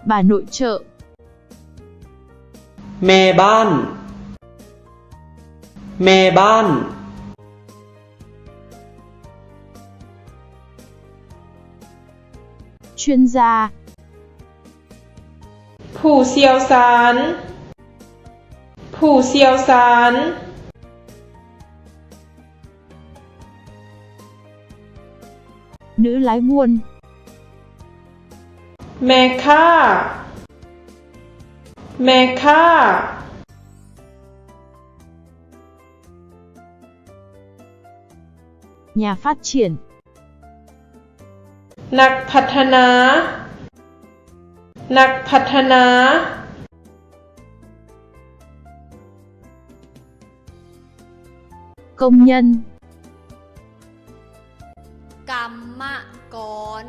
Bà nội trợ. ແມ່ບ້ານ. ແມ່ບ້ານ. Chuyên gia. ຜູ້ຊ່ຽວຊານ. ຜູ້ຊ່ຽວຊານ. Nữ lái buôn. ແມ່ຄ້າ. ແມ່ຄ້າ. Nhà phát triển. ນັກພັດທະນາ. ນັກພັດທະນາ. Công nhân. ກຳມະກອນ.